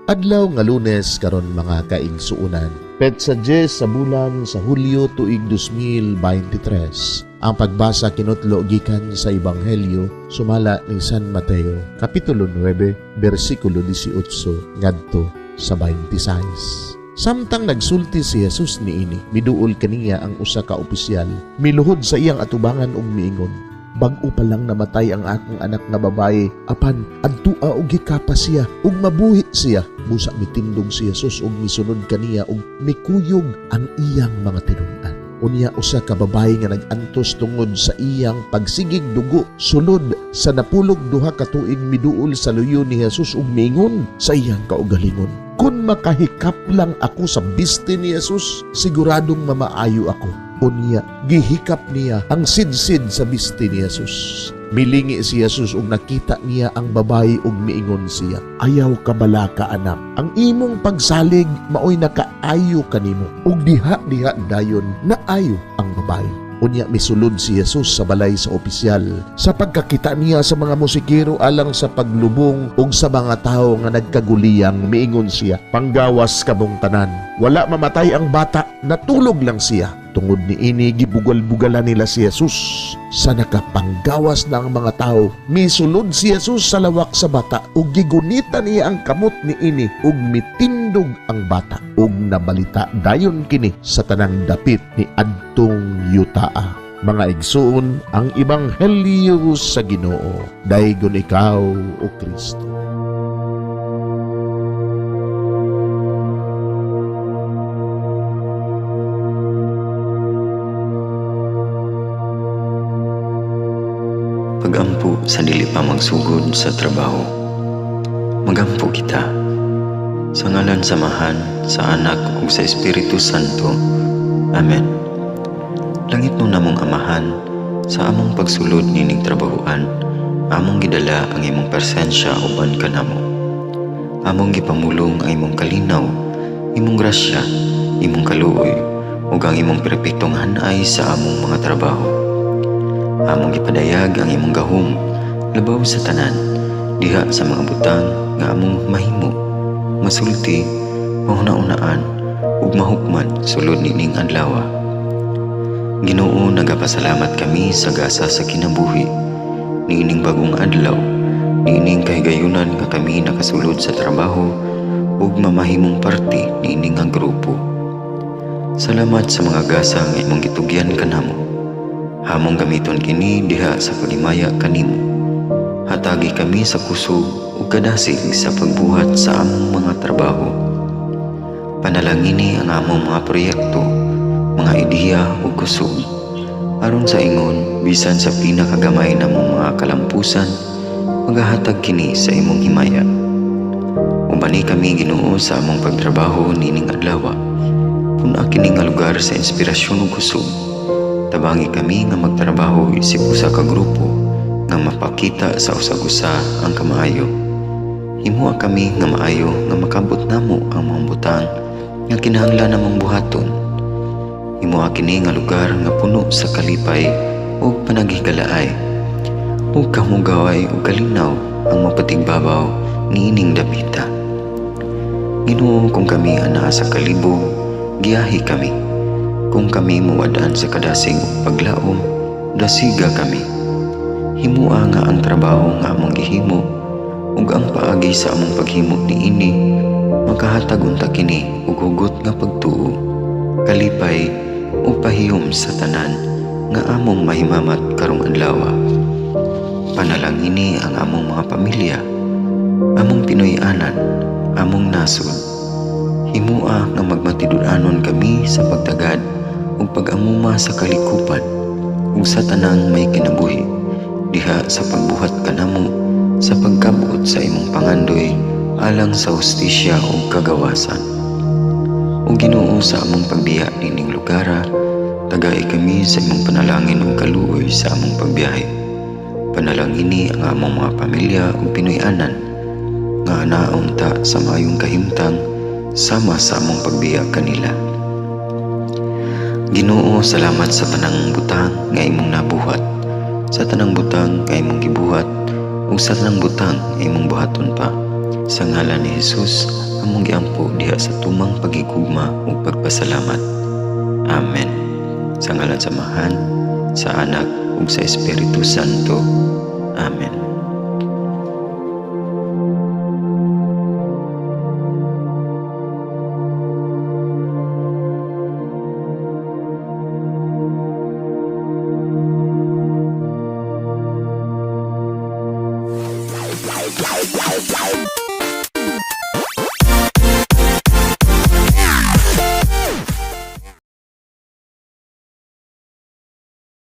Adlaw nga Lunes karon, mga kaigsuonan. Petsa 10 sa bulan sa Hulyo, tuig 2023. Ang pagbasa kinutlo gikan sa Ebanghelyo sumala ni San Mateo, kapitulo 9, bersikulo 18 ngadto sa 26. Samtang nagsulti si Jesus niini, miduol kaniya ang usa ka opisyal. Miluhod sa iyang atubangan ug miingon, "Bag-o pa lang namatay ang akong anak nga babae, apan adtua og hikapa siya ug mabuhi siya." Busa mitindog si Jesus ug misunod kaniya ug mikuyog ang iyang mga tinun-an. Unya usa ka babae nga nag-antos tungod sa iyang pagsigig dugo sulod sa 12 ka tuig miduol sa luyo ni Jesus ug miingon sa iyang kaugalingon, "Kun makahikap lang ako sa biste ni Jesus, siguradong mamaayo ako." Unya gihikap niya ang sidsid sa biste ni Jesus. Milingi si Jesus ug nakita niya ang babae ug miingon siya, "Ayaw kabalaka, anak. Ang imong pagsalig maoy nakaayo kanimo." Ug diha-diha dayon naayo ang babae. Unya misulod si Jesus sa balay sa opisyal. Sa pagkakita niya sa mga musikero alang sa paglubong ug sa mga tawo nga nagkaguliyang, miingon siya, "Panggawas kamong tanan. Wala mamatay ang bata, natulog lang siya." Tungod niini gibugal-bugalan nila si Jesus. Sa nakapanggawas na ang mga tao, misulod si Jesus sa lawak sa bata ug gigunita niya ang kamot niini ug mitindog ang bata. Ug nabalita dayon kini sa tanang dapit ni adtong yutaa. Mga igsuon, ang ebanghelyo sa Ginoo. Daygon ikaw, o Kristo. Pagampo sa dili pa magsugod sa trabaho. Magampo kita. Sa ngalan sa Amahan, sa Anak ug sa Espiritu Santo. Amen. Langitnon namong Amahan, sa among pagsulod nining trabahoan, among gidala ang imong presensya uban kanamo. Among gipamulong ang imong kalinaw, imong grasya, imong kaluoy, ug ang imong perpektong hanay sa among mga trabaho. Among gipadayag ang imong gahom labaw sa tanan diha sa mga butang nga among mahimo, masulti, mahuna-unaan ug mahukman sulod nining adlaw. Ginoo, nagapasalamat kami sa gasa sa kinabuhi niining bagong adlaw, niining kahigayunan nga kami nakasulod sa trabaho ug mamahimong parte niini nga grupo. Salamat sa mga gasa nga imong gitugyan kanamo. Among gamiton kini diha sa paghimaya kanimo. Hatagi kami sa kusog ug kadasig sa pagbuhat sa among mga trabaho. Panalangini ang among mga proyekto, mga ideya ug kusog. Aron sa ingon, bisan sa pinakagamay namong mga kalampusan, magahatag kini sa imong himaya. Ubani kami, Ginoo, sa among pagtrabaho nining adlaw. Pun-a kini nga lugar sa inspirasyon ug kusog. Tabangi kami nga magtrabaho isip usa ka grupo nga mapakita sa usag-usa ang kamaayo. Himoa kami nga maayo nga makabot namo ang mga butang nga kinahanglan namong buhaton. Himoa kini nga lugar nga puno sa kalipay ug panaghigalaay, ug kamugaway ug kalinaw ang mapatigbabaw niining dapita. Ginoo, kung kami anaa sa kalibog, giyahi kami. Kung kami muwad-an sa kadasig ug paglaom, dasiga kami. Himoa nga ang trabaho nga among gihimo ug ang paagi sa among paghimo niini makahatag unta kini og hugot nga pagtuo, kalipay ug pahiyom sa tanan nga among mahimamat karong adlaw. Panalangini ang among mga pamilya, among Pinoy-anan, among nasod. Himoa nga magmatinud-anon kami sa pagtagad ug pag-amuma sa kalikupan ug sa tanang may kinabuhi diha sa pagbuhat kanamo sa pagkabot sa imong pangandoy alang sa hustisya ug kagawasan. O Ginoo, sa among pagbiya nining lugara, tagai kami sa imong panalangin ug kaluoy sa among pagbiyahe. Panalangini ang among mga pamilya ug Pinoy-anan nga anaon ta sa maayong kahimtang sama sa among pagbiya kanila. Ginoo, salamat sa tanang butang nga imong nabuhat, sa tanang butang nga imong gibuhat, ug sa tanang butang nga imong buhaton pa. Sa ngalan ni Jesus, among giampo diha sa tumang pagigugma ug pagpasalamat. Amen. Sa ngalan sa Amahan, sa Anak ug sa Espiritu Santo. Amen.